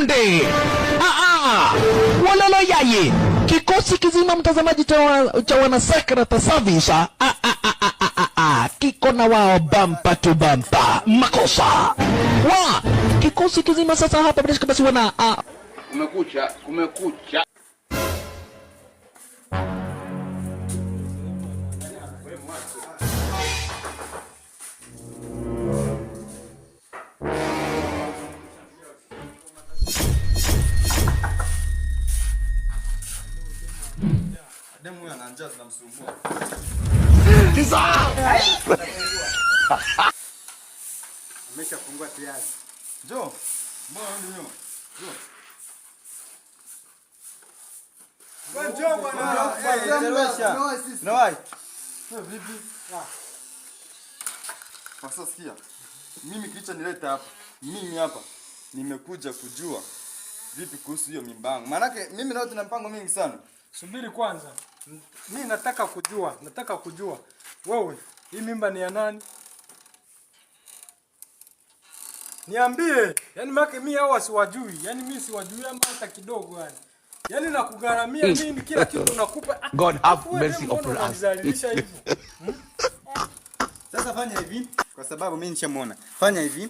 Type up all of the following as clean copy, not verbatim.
Punde walolo yaye kikosi kizima mtazamaji cha wana Secret Service kiko na wao bumper to bumper makosa wa kikosi kizima sasa hapa bila shaka basi wana. Kumekucha, kumekucha. Demu huyu ana njaa zinamsumbua. Ameshafungua tayari. Njoo. Mbona unarudi nyuma? Njoo. Wewe njoo bwana. Chelewesha. Nawai. Wewe vipi? Sasa sikia. Mimi kilichonileta hapa, mimi hapa nimekuja kujua vipi kuhusu hiyo mimba yangu. Maanake mimi na tuna mpango mingi sana. Subiri kwanza. Mi nataka kujua. Wewe, hii mimba ni ya nani? Niambie. Yaani maana mimi hawa siwajui. Yaani mimi siwajui ama hata kidogo yani. Yaani nakugharamia nini kila kitu nakupa. God have Wewe mercy mbona upon us. unanizalilisha hivyo? Sasa fanya hivi kwa sababu mimi nishamuona. Fanya hivi.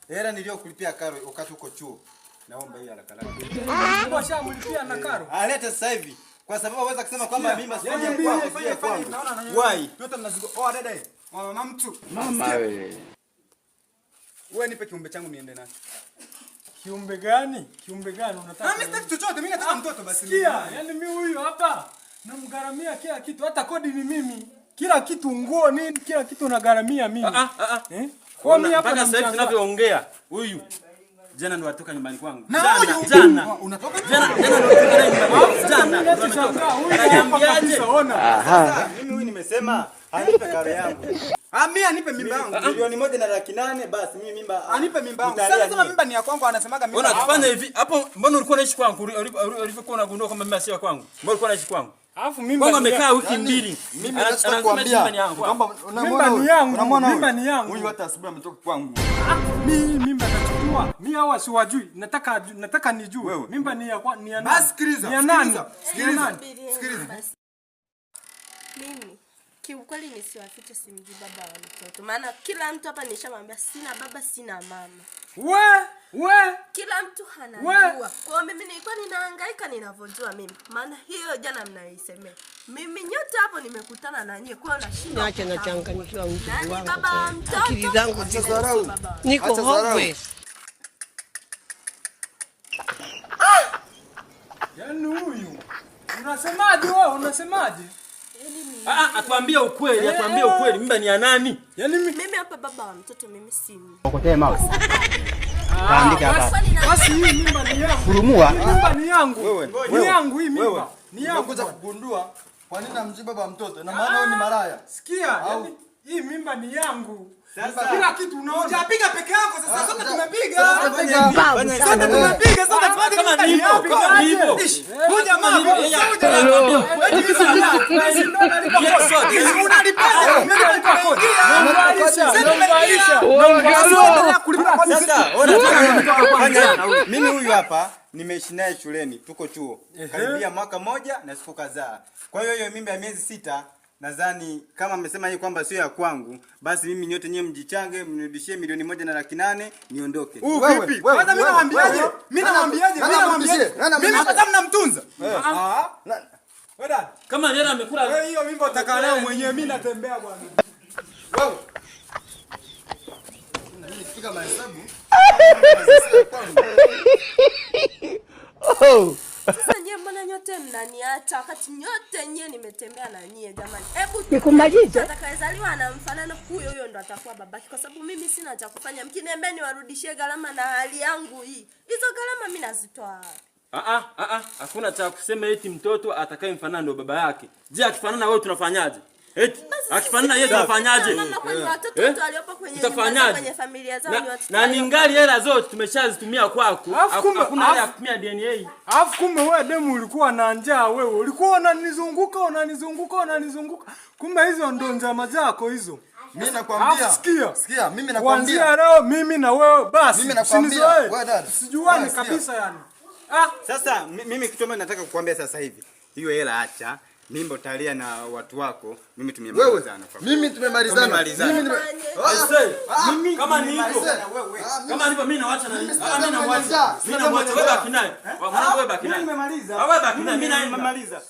Hela niliyokulipia karo wakati uko chuo. Naomba hiyo haraka haraka. Washamlipia na karo. Alete sasa hivi. Kwa sababu waweza kusema kwamba mimba sio Yaani ya mimi kwako, sio ya kwangu. Why? Yote mnazigo. Oh dada. Mama mtu. Mama wewe. Wewe nipe kiumbe changu niende nacho. Kiumbe gani? Kiumbe gani unataka? Ah, mimi sitaki chochote, mimi nataka mtoto basi. Sikia, yani mimi huyu hapa namgharamia kila kitu, hata kodi ni mimi. Kila kitu, nguo nini, kila kitu nagharamia mimi. Eh? Kwa mimi hapa Mpaka sasa hivi namshangaa. tunavyoongea, huyu jana ndo atoka nyumbani kwangu. Na Jana, huyu jana. Unatoka Jana, jana ndo atoka naye nyumbani kwangu. Sasa mimi Jana. ninachoshangaa huyu hapa Ananiambiaje? kabisa, ona. Sasa mimi huyu nimesema anipe karo yangu. Ah, mimi anipe mimba yangu. 1,800,000 basi mimi mimba. Anipe mimba yangu. Mtalia Sasa sema nyie. mimba ni ya kwangu, anasemaga mimba. Ona tufanye hivi. Hapo mbona ulikuwa unaishi kwangu? Ulivyokuwa unagundua kwamba mimi sio kwangu. Mbona ulikuwa unaishi kwangu? Alafu mimba Kwangu ni amekaa wiki mbili. Mimi Ana- nataka anasema kuambia mimba ni yangu. kwamba Mimba unamwona ni huyu? yangu, Unamwona mimba huyu? ni yangu. Huyu hata asubuhi ametoka kwangu. Mimi mimba nachukua. Mimi hawa siwajui. Nataka nijue. Wewe. Mimba ni ya kwa ni ya nani? Basi sikiliza, Ni ya nani? sikiliza, Ni ya nani? Sikiliza. Basi. Mimi kiukweli nisiwafiche, simjui baba wa mtoto, maana kila mtu hapa nishamwambia sina baba, sina mama. We, we. Kila mtu We. anajua. Kwa hiyo mimi nilikuwa ninahangaika ninavyojua mimi, maana hiyo jana mnaisemea mimi, nyote hapo nimekutana na nyie, kwa hiyo nashindwa Niache kutambua. nachanganyikiwa mtu Nani wangu baba wa kweli. mtoto? Akili zangu Nani ziko sio baba wa niko Acha dharau. hopeless. Yaani huyu. Unasemaje wewe? Unasemaje? Atuambie ukweli, atuambie ukweli. Mimba ni ya nani? Yaani mimi Mimi hapa baba wa mtoto mimi si basi hii mimba ni yangu. Furumua. Hii mimba ni yangu. Wewe, Ni wewe, yangu hii mimba. wewe. Ni yangu. Nimekuja kugundua kwa nini namjui baba wa mtoto na maana wewe ni malaya. Sikia, Au- yaani hii mimba ni yangu. Sasa- Kila kitu unaona. Hujapiga peke yako sasa, sote tumepiga. Sasa Babu Sote tumepiga, sote tumepiga. Kama Mimba ni ni hivyo, yangu. kama ni hivyo. Ish, Huyu jamaa, huyu jamaa. Eti mimba ni yangu. Ish, unalipenda. Mimi nalipa kodi. Namvalisha, Sasa ona fanya mimi huyu hapa nimeishi naye shuleni, tuko chuo karibia mwaka moja na siku kadhaa. Kwa hiyo hiyo mimba ya miezi 6 nadhani kama amesema hii kwamba sio ya kwangu, basi mimi nyote nyewe mjichange, mnirudishie 1,800,000 niondoke. Huyu Wewe, vipi? wewe, Kwanza mimi wewe, nawaambiaje? wewe. Mimi nawaambiaje? Nani Mimi nawaambiaje? amrudishie? Nani Mimi amrudishie? kwa sababu namtunza. Ah. Wewe dada, Kama jana amekula wewe hiyo mimba utakaa nayo mwenyewe, mimi natembea bwana. Wewe. Mimi nikipiga mahesabu Sasa nyie mbona nyote mnaniacha wakati nyote nyie nimetembea na nyie jamani? Hebu Nikumalize? atakayezaliwa na mfanano huyo huyo ndo atakuwa babake, kwa sababu mimi sina cha kufanya. Mkiniambia niwarudishie gharama na hali yangu hii, hizo gharama mimi nazitoa wapi? Hakuna cha kusema eti mtoto atakayemfanana ndo baba yake. Je, akifanana wewe tunafanyaje? Eti Basi akifanana yeye sisi tunafanyaje? Mama, kwani watoto Eh? wote waliopo kwenye nyumba zao, Tutafanyaje? kwenye familia zao ni Na, watoto na walio- ningali hela zote tumeshazitumia kwako. Alafu kumbe- Hakuna hela ya alafu- kutumia DNA. Alafu kumbe wewe demu ulikuwa na njaa wewe. Ulikuwa unanizunguka, unanizunguka, unanizunguka. Kumbe hizo ndo njama zako hizo. Mimi nakwambia. Alafu sikia. Sikia, mimi nakwambia. Kuanzia leo mimi na wewe basi. Mimi nakwambia. Usinizoee. Wewe dada. Tusijuane Wewe sikia. kabisa yani. Ah, Sasa mimi kitu ambacho nataka kukuambia sasa hivi, hiyo hela acha, mimba utalia na watu wako, mimi Wewe, tumemalizana kwa kweli. mimi tumemalizana. Tumemalizana. Mimi nime Aisee, Mimi kama ni hivyo. tumemalizana wewe. Kama hivyo mimi nawacha na Mimi ah, mimi namwacha. sina Mimi namwacha, wewe baki naye. Mwanangu wewe baki Mimi naye. nimemaliza. Ah, wewe baki naye, mimi Mimi naenda. nimemaliza.